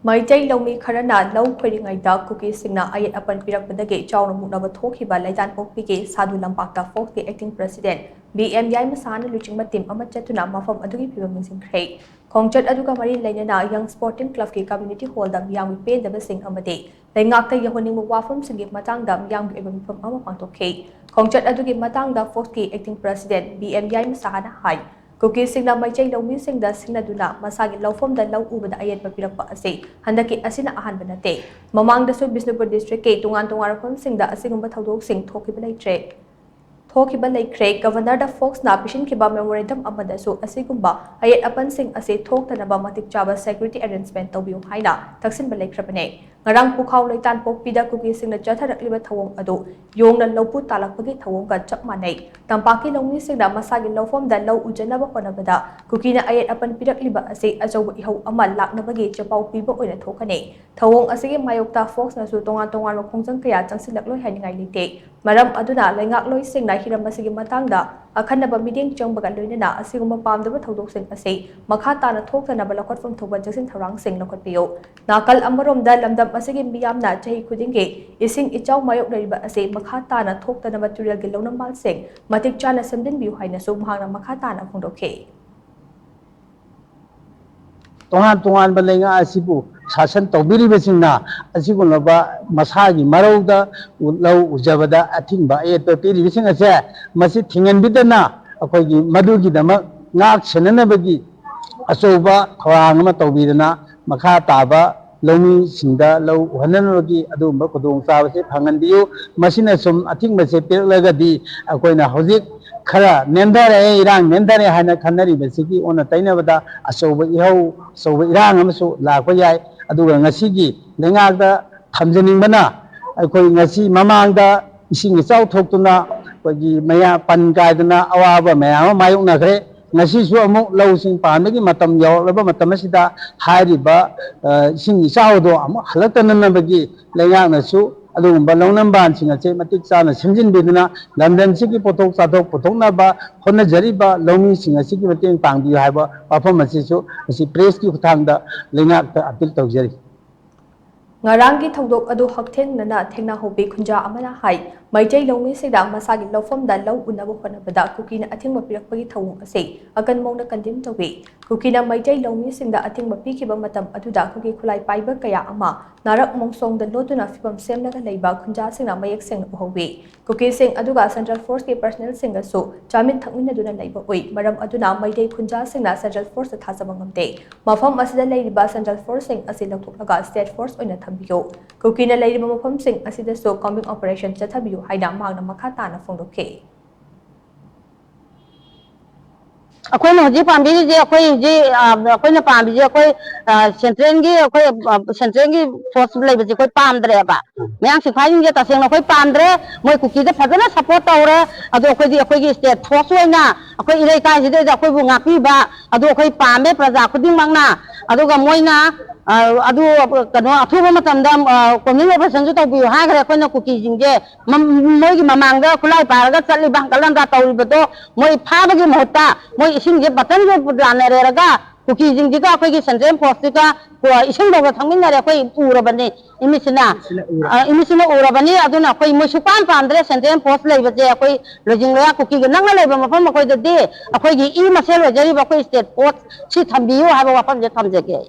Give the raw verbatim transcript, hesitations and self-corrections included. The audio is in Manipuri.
ꯃꯩꯇꯩ ꯂꯧꯃꯤ ꯈꯔꯅ ꯂꯧ ꯈꯣꯏꯔꯤꯉꯩꯗ ꯀꯨꯀꯤꯁꯤꯡꯅ ꯑꯌꯦꯠ ꯑꯄꯟ ꯄꯤꯔꯛꯄꯗꯒꯤ ꯆꯥꯎꯅ ꯃꯨꯛꯅꯕ ꯊꯣꯛꯈꯤꯕ ꯂꯩꯇꯥꯟꯄꯣꯛꯄꯤꯒꯤ ꯁꯥꯗꯨ ꯂꯝꯄꯥꯛꯇ ꯐꯣꯛꯁꯀꯤ acting president ꯕꯤ ꯑꯦꯝ ꯌꯥꯏꯃꯁꯥꯅ ꯂꯨꯆꯤꯡꯕ team ꯑꯃ ꯆꯠꯇꯨꯅ ꯃꯐꯝ ꯑꯗꯨꯒꯤ ꯐꯤꯕꯝ ꯌꯦꯡꯁꯤꯟꯈ꯭ꯔꯦ꯫ ꯈꯣꯡꯆꯠ ꯑꯗꯨꯒ ꯃꯔꯤ ꯂꯩꯅꯅ Young Sporting Clubꯀꯤ community hallꯗ ꯃꯤꯌꯥꯝꯒꯤ ꯄꯦꯟꯗꯕꯁꯤꯡ ꯑꯃꯗꯤ ꯂꯩꯉꯥꯛꯇ ꯌꯧꯍꯟꯅꯤꯡꯕ ꯋꯥꯐꯝꯁꯤꯡꯒꯤ ꯃꯇꯥꯡꯗ ꯃꯤꯌꯥꯝꯒꯤ ꯑꯣꯏꯕ ꯃꯤꯐꯝ ꯑꯃ ꯄꯥꯡꯊꯣꯛꯈꯤ꯫ ꯈꯣꯡꯆꯠ ꯑꯗꯨꯒꯤ ꯃꯇꯥꯡꯗ ꯐꯣꯛꯁꯀꯤ acting president ꯕꯤ ꯑꯦꯝ ꯌꯥꯏꯃꯁꯥꯅ ꯍꯥꯏ, ꯀꯨꯀꯤꯁꯤꯡꯅ ꯃꯩꯇꯩ ꯂꯧꯃꯤꯁꯤꯡꯗ ꯁꯤꯡꯅꯗꯨꯅ ꯃꯁꯥꯒꯤ ꯂꯧꯐꯝꯗ ꯂꯧ ꯎꯕꯗ ꯑꯌꯦꯠꯄ ꯄꯤꯔꯛꯄ ꯑꯁꯤ ꯍꯟꯗꯛꯀꯤ ꯑꯁꯤꯅ ꯑꯍꯥꯟꯕ ꯅꯠꯇꯦ꯫ ꯃꯃꯥꯡꯗꯁꯨ ꯕꯤꯁꯅꯨꯄꯨꯔ districtꯀꯤ ꯇꯣꯉꯥꯟ ꯇꯣꯉꯥꯟꯕ ꯃꯐꯝꯁꯤꯡꯗ ꯑꯁꯤꯒꯨꯝꯕ ꯊꯧꯗꯣꯛꯁꯤꯡ ꯊꯣꯛꯈꯤꯕ ꯂꯩꯇ꯭ꯔꯦ꯫ ꯊꯣꯛꯈꯤꯕ ꯂꯩꯈ꯭ꯔꯦ꯫ Governorꯗ ꯐꯣꯛꯁꯅ ꯄꯤꯁꯤꯟꯈꯤꯕ memorandum ꯑꯃꯗꯁꯨ ꯑꯁꯤꯒꯨꯝꯕ ꯑꯌꯦꯠ ꯑꯄꯟꯁꯤꯡ ꯑꯁꯤ ꯊꯣꯛꯇꯅꯕ ꯃꯇꯤꯛ ꯆꯥꯕ security arrangement ꯇꯧꯕꯤꯌꯨ ꯍꯥꯏꯅ ꯇꯛꯁꯤꯟꯕ ꯂꯩꯈ꯭ꯔꯕꯅꯦ꯫ ꯉꯔꯥꯡ ꯄꯨꯈꯥꯎ ꯂꯩꯇꯥꯟꯄꯣꯛꯄꯤꯗ ꯀꯨꯀꯤꯁꯤꯡꯅ ꯆꯠꯊꯔꯛꯂꯤꯕ ꯊꯧꯑꯣꯡ ꯑꯗꯨ ꯌꯣꯡꯅ ꯂꯧꯕꯨ ꯇꯥꯜꯂꯛꯄꯒꯤ ꯊꯧꯑꯣꯡꯒ ꯆꯞ ꯃꯥꯟꯅꯩ꯫ ꯇꯝꯄꯥꯛꯀꯤ ꯂꯧꯃꯤꯁꯤꯡꯅ ꯃꯁꯥꯒꯤ ꯂꯧꯐꯝꯗ ꯂꯧ ꯎꯖꯅꯕ ꯍꯣꯠꯅꯕꯗ ꯀꯨꯀꯤꯅ ꯑꯌꯦꯠ ꯑꯄꯟ ꯄꯤꯔꯛꯂꯤꯕ ꯑꯁꯤ ꯑꯆꯧꯕ ꯏꯍꯧ ꯑꯃ ꯂꯥꯛꯅꯕꯒꯤ ꯆꯦꯄꯥꯎ ꯄꯤꯕ ꯑꯣꯏꯅ ꯊꯣꯛꯀꯅꯤ꯫ ꯊꯧꯑꯣꯡ ꯑꯁꯤꯒꯤ ꯃꯥꯌꯣꯛꯇ ꯐꯣꯛꯁꯅꯁꯨ ꯇꯣꯉꯥꯟ ꯇꯣꯉꯥꯟꯕ ꯈꯣꯡꯖꯪ ꯀꯌꯥ ꯆꯪꯁꯤꯜꯂꯛꯂꯣꯏ ꯍꯥꯏꯅꯤꯡꯉꯥꯏ ꯂꯩꯇꯦ꯫ ꯃꯔꯝ ꯑꯗꯨꯅ ꯂꯩꯉꯥꯛꯂꯣꯏꯁꯤꯡꯅ ꯍꯤꯔꯝ ꯑꯁꯤꯒꯤ ꯃꯇꯥꯡꯗ ꯑꯈꯟꯅꯕ ꯃꯤꯠꯌꯦꯡ ꯆꯪꯕꯒ ꯂꯣꯏꯅꯅ ꯑꯁꯤꯒꯨꯝꯕ ꯄꯥꯝꯗꯕ ꯊꯧꯗꯣꯛꯁꯤꯡ ꯑꯁꯤ ꯃꯈꯥ ꯇꯥꯅ ꯊꯣꯛꯇꯅꯕ ꯂꯧꯈꯠꯐꯝ ꯊꯣꯛꯄ ꯆꯦꯛꯁꯤꯟ ꯊꯧꯔꯥꯡꯁꯤꯡ ꯂꯧꯈꯠꯄꯤꯌꯨ꯫ ꯅꯥꯀꯜ ꯑꯃꯔꯣꯝꯗ ꯂꯝꯗꯝ ꯑꯁꯤꯒꯤ ꯃꯤꯌꯥꯝꯅ ꯆꯍꯤ ꯈꯨꯗꯤꯡꯒꯤ ꯏꯁꯤꯡ ꯏꯆꯥꯎ ꯃꯥꯌꯣꯛꯅꯔꯤꯕ ꯑꯁꯤ ꯃꯈꯥ ꯇꯥꯅ ꯊꯣꯛꯇꯅꯕ ꯇꯨꯔꯦꯜꯒꯤ ꯂꯧꯅꯝꯕꯥꯜꯁꯤꯡ ꯃꯇꯤꯛ ꯆꯥꯅ ꯁꯦꯝꯖꯤꯟꯕꯤꯌꯨ ꯍꯥꯏꯅꯁꯨ ꯃꯍꯥꯛꯅ ꯃꯈꯥ ꯇꯥꯅ ꯐꯣꯡꯗꯣꯛꯈꯤ꯫ ꯇꯣꯉꯥꯟ ꯇꯣꯉꯥꯟꯕ ꯂꯩꯉꯥꯛ ꯑꯁꯤꯕꯨ ꯁꯥꯁꯟ ꯇꯧꯕꯤꯔꯤꯕꯁꯤꯡꯅ ꯑꯁꯤꯒꯨꯝꯂꯕ ꯃꯁꯥꯒꯤ ꯃꯔꯧꯗ ꯂꯧ ꯎꯖꯕꯗ ꯑꯊꯤꯡꯕ ꯑꯌꯦꯠꯄ ꯄꯤꯔꯤꯕꯁꯤꯡ ꯑꯁꯦ ꯃꯁꯤ ꯊꯤꯡꯍꯟꯕꯤꯗꯅ ꯑꯩꯈꯣꯏꯒꯤ ꯃꯗꯨꯒꯤꯗꯃꯛ ꯉꯥꯛ ꯁꯦꯟꯅꯅꯕꯒꯤ ꯑꯆꯧꯕ ꯊꯧꯔꯥꯡ ꯑꯃ ꯇꯧꯕꯤꯗꯅ ꯃꯈꯥ ꯇꯥꯕ ꯂꯧꯃꯤꯁꯤꯡꯗ ꯂꯧ ꯎꯍꯟꯅꯅꯕꯒꯤ ꯑꯗꯨꯒꯨꯝꯕ ꯈꯨꯗꯣꯡꯆꯥꯕꯁꯤ ꯐꯪꯍꯟꯕꯤꯌꯨ꯫ ꯃꯁꯤꯅ ꯁꯨꯝ ꯑꯊꯤꯡꯕꯁꯦ ꯄꯤꯔꯛꯂꯒꯗꯤ ꯑꯩꯈꯣꯏꯅ ꯍꯧꯖꯤꯛ ꯈꯔ ꯅꯦꯝꯊꯔꯛꯑꯦ, ꯏꯔꯥꯡ ꯅꯦꯝꯊꯔꯦ ꯍꯥꯏꯅ ꯈꯟꯅꯔꯤꯕꯁꯤꯒꯤ ꯑꯣꯟꯅ ꯇꯩꯅꯕꯗ ꯑꯆꯧꯕ ꯏꯍꯧ, ꯑꯆꯧꯕ ꯏꯔꯥꯡ ꯑꯃꯁꯨ ꯂꯥꯛꯄ ꯌꯥꯏ꯫ ꯑꯗꯨꯒ ꯉꯁꯤꯒꯤ ꯂꯩꯉꯥꯛꯇ ꯊꯝꯖꯅꯤꯡꯕꯅ, ꯑꯩꯈꯣꯏ ꯉꯁꯤ ꯃꯃꯥꯡꯗ ꯏꯁꯤꯡ ꯏꯆꯥꯎ ꯊꯣꯛꯇꯨꯅ ꯑꯩꯈꯣꯏꯒꯤ ꯃꯌꯥ ꯄꯟ ꯀꯥꯏꯗꯅ ꯑꯋꯥꯕ ꯃꯌꯥꯝ ꯑꯃ ꯃꯥꯌꯣꯛꯅꯈ꯭ꯔꯦ꯫ ꯉꯁꯤꯁꯨ ꯑꯃꯨꯛ ꯂꯧꯁꯤꯡ ꯄꯥꯟꯕꯒꯤ ꯃꯇꯝ ꯌꯧꯔꯛꯂꯕ ꯃꯇꯝ ꯑꯁꯤꯗ ꯍꯥꯏꯔꯤꯕ, ꯑ, ꯏꯁꯤꯡ ꯏꯆꯥꯎꯗꯣ ꯑꯃꯨꯛ ꯍꯜꯂꯛꯇꯅꯅꯕꯒꯤ ꯂꯩꯉꯥꯛꯅꯁꯨ ꯑꯗꯨꯒꯨꯝꯕ ꯂꯧꯅꯝꯕꯥꯟꯁꯤꯡ ꯑꯁꯤ ꯃꯇꯤꯛ ꯆꯥꯅ ꯁꯦꯝꯖꯤꯟꯕꯤꯗꯨꯅ ꯂꯝꯗꯝꯁꯤꯒꯤ ꯄꯣꯠꯊꯣꯛ ꯆꯥꯊꯣꯛ ꯄꯨꯊꯣꯛꯅꯕ ꯍꯣꯠꯅꯖꯔꯤꯕ ꯂꯧꯃꯤꯁꯤꯡ ꯑꯁꯤꯒꯤ ꯃꯇꯦꯡ ꯄꯥꯡꯕꯤꯌꯨ ꯍꯥꯏꯕ ꯋꯥꯐꯝ ꯑꯁꯤꯁꯨ ꯃꯁꯤ ꯄ꯭ꯔꯦꯁꯀꯤ ꯈꯨꯠꯊꯥꯡꯗ ꯂꯩꯉꯥꯛꯇ ꯑꯄꯤꯜ ꯇꯧꯖꯔꯤ꯫ ꯉꯔꯥꯡꯒꯤ ꯊꯧꯗꯣꯛ ꯑꯗꯨ ꯍꯛꯊꯦꯡꯅꯅ ꯊꯦꯡꯅꯍꯧꯕꯤ ꯈꯨꯟꯖꯥ ꯑꯃꯅ ꯍꯥꯏ, ꯃꯩꯇꯩ ꯂꯧꯃꯤꯁꯤꯡꯗ ꯃꯁꯥꯒꯤ ꯂꯧꯐꯝꯗ ꯂꯧ ꯎꯅꯕ ꯍꯣꯠꯅꯕꯗ ꯀꯨꯀꯤꯅ ꯑꯊꯤꯡꯕ ꯄꯤꯔꯛꯄꯒꯤ ꯊꯧꯑꯣꯡ ꯑꯁꯤ ꯑꯀꯟ ꯃꯑꯣꯡꯗ ꯀꯟꯗꯦꯝ ꯇꯧꯏ꯫ ꯀꯨꯀꯤꯅ ꯃꯩꯇꯩ ꯂꯧꯃꯤꯁꯤꯡꯗ ꯑꯊꯤꯡꯕ ꯄꯤꯈꯤꯕ ꯃꯇꯝ ꯑꯗꯨꯗ ꯀꯨꯀꯤ ꯈꯨꯠꯂꯥꯏ ꯄꯥꯏꯕ ꯀꯌꯥ ꯑꯃ ꯅꯥꯔꯛ ꯃꯣꯡꯁꯣꯡꯗ ꯂꯣꯠꯇꯨꯅ ꯐꯤꯕꯝ ꯁꯦꯝꯂꯒ ꯂꯩꯕ ꯈꯨꯟꯖꯥꯁꯤꯡꯅ ꯃꯌꯦꯛ ꯁꯦꯡꯅ ꯎꯍꯧꯏ꯫ ꯀꯨꯀꯤꯁꯤꯡ ꯑꯗꯨꯒ ꯁꯦꯟꯇ꯭ꯔꯦꯜ ꯐꯣꯔꯁꯀꯤ ꯄꯔꯁꯅꯦꯜꯁꯤꯡꯒꯁꯨ ꯆꯥꯃꯤꯟ ꯊꯛꯃꯤꯟꯅꯗꯨꯅ ꯂꯩꯕ ꯎꯏ꯫ ꯃꯔꯝ ꯑꯗꯨꯅ ꯃꯩꯇꯩ ꯈꯨꯟꯖꯥꯁꯤꯡꯅ ꯁꯦꯟꯇ꯭ꯔꯦꯜ ꯐꯣꯔꯁꯇ ꯊꯥꯖꯕ ꯉꯝꯗꯦ꯫ ꯃꯐꯝ ꯑꯁꯤꯗ ꯂꯩꯔꯤꯕ ꯁꯦꯟꯇ꯭ꯔꯦꯜ ꯐꯣꯔꯁꯁꯤꯡ ꯑꯁꯤ ꯂꯧꯊꯣꯛꯂꯒ ꯁ꯭ꯇꯦꯠ ꯐꯣꯔꯁ ꯑꯣꯏꯅ ꯊꯝꯕꯤꯌꯨ꯫ ꯀꯨꯀꯤꯅ ꯂꯩꯔꯤꯕ ꯃꯐꯝꯁꯤꯡ ꯑꯁꯤꯗꯁꯨ ꯀꯣꯝꯕꯤꯡ ꯑꯣꯄꯔꯦꯁꯟ ꯆꯠꯊꯕꯤꯌꯨ ꯍꯥꯏꯅ ꯃꯍꯥꯛꯅ ꯃꯈꯥ ꯇꯥꯅ ꯐꯣꯡꯗꯣꯛꯈꯤ꯫ ꯑꯩꯈꯣꯏꯅ ꯍꯧꯖꯤꯛ ꯄꯥꯝꯕꯤꯔꯤꯁꯦ, ꯑꯩꯈꯣꯏ ꯍꯧꯖꯤꯛ ꯑ, ꯑꯩꯈꯣꯏꯅ ꯄꯥꯝꯃꯤꯁꯦ, ꯑꯩꯈꯣꯏ ꯁꯦꯟꯇ꯭ꯔꯦꯜꯒꯤ, ꯑꯩꯈꯣꯏ ꯁꯦꯟꯇ꯭ꯔꯦꯜꯒꯤ ꯐꯣꯔꯁ ꯂꯩꯕꯁꯦ ꯑꯩꯈꯣꯏ ꯄꯥꯝꯗ꯭ꯔꯦꯕ꯫ ꯃꯌꯥꯡ ꯁꯤꯐꯥꯏꯁꯤꯡꯁꯦ ꯇꯁꯦꯡꯅ ꯑꯩꯈꯣꯏ ꯄꯥꯝꯗ꯭ꯔꯦ꯫ ꯃꯣꯏ ꯀꯨꯀꯤꯗ ꯐꯖꯅ ꯁꯞꯄꯣꯔꯠ ꯇꯧꯔꯦ꯫ ꯑꯗꯣ ꯑꯩꯈꯣꯏꯗꯤ ꯑꯩꯈꯣꯏꯒꯤ ꯁ꯭ꯇꯦꯠ ꯐꯣꯔꯁ ꯑꯣꯏꯅ ꯑꯩꯈꯣꯏ ꯏꯔꯩꯀꯥꯏꯁꯤꯗꯩꯗ ꯑꯩꯈꯣꯏꯕꯨ ꯉꯥꯛꯄꯤꯕ ꯑꯗꯨ ꯑꯩꯈꯣꯏ ꯄꯥꯝꯃꯦ, ꯄ꯭ꯔꯖꯥ ꯈꯨꯗꯤꯡꯃꯛꯅ꯫ ꯑꯗꯨꯒ ꯃꯣꯏꯅ ꯑ, ꯑꯗꯨ ꯀꯩꯅꯣ ꯑꯊꯨꯕ ꯃꯇꯝꯗ ꯀꯣꯝꯕꯤꯡ ꯑꯣꯄꯔꯦꯁꯟꯁꯨ ꯇꯧꯕꯤꯌꯨ ꯍꯥꯏꯈ꯭ꯔꯦ꯫ ꯑꯩꯈꯣꯏꯅ ꯀꯨꯀꯤꯁꯤꯡꯁꯦ ꯃꯝ- ꯃꯣꯏꯒꯤ ꯃꯃꯥꯡꯗ ꯈꯨꯠꯂꯥꯏ ꯄꯥꯏꯔꯒ ꯆꯠꯂꯤꯕ ꯍꯪꯒꯠ ꯍꯟꯗꯥ ꯇꯧꯔꯤꯕꯗꯣ ꯃꯣꯏ ꯐꯥꯕꯒꯤ ꯃꯍꯨꯠꯇ ꯃꯣꯏ ꯏꯁꯤꯡꯁꯦ ꯕꯇꯟꯁꯦ ꯂꯥꯟꯅꯔꯦꯔꯒ ꯀꯨꯀꯤꯁꯤꯡꯁꯤꯒ ꯑꯩꯈꯣꯏꯒꯤ ꯁꯦꯟꯇ꯭ꯔꯦꯜ ꯐꯣꯔꯁꯁꯤꯒ ꯏꯁꯤꯡ ꯐꯥꯎꯕ ꯊꯛꯃꯤꯟꯅꯔꯦ꯫ ꯑꯩꯈꯣꯏ ꯎꯔꯕꯅꯤ, ꯏꯃꯤꯠꯁꯤꯅ꯫ ꯑ, ꯏꯃꯤꯠꯁꯤꯅ ꯎꯔꯕꯅꯤ꯫ ꯑꯗꯨꯅ ꯑꯩꯈꯣꯏ ꯃꯣꯏ ꯁꯨꯛꯄꯥꯝ ꯄꯥꯝꯗ꯭ꯔꯦ꯫ ꯁꯦꯟꯇ꯭ꯔꯦꯜ ꯐꯣꯔꯁ ꯂꯩꯕꯁꯦ ꯑꯩꯈꯣꯏ ꯂꯣꯏꯖꯤꯡ ꯂꯣꯌꯥ ꯀꯨꯀꯤꯒ ꯅꯛꯅ ꯂꯩꯕ ꯃꯐꯝ ꯑꯩꯈꯣꯏꯗꯗꯤ ꯑꯩꯈꯣꯏꯒꯤ ꯏ ꯃꯁꯦꯜ ꯑꯣꯏꯖꯔꯤꯕ ꯑꯩꯈꯣꯏ ꯁ꯭ꯇꯦꯠ ꯐꯣꯔꯁ ꯁꯤ ꯊꯝꯕꯤꯌꯨ ꯍꯥꯏꯕ ꯋꯥꯐꯝꯁꯦ ꯊꯝꯖꯒꯦ ꯑꯩ꯫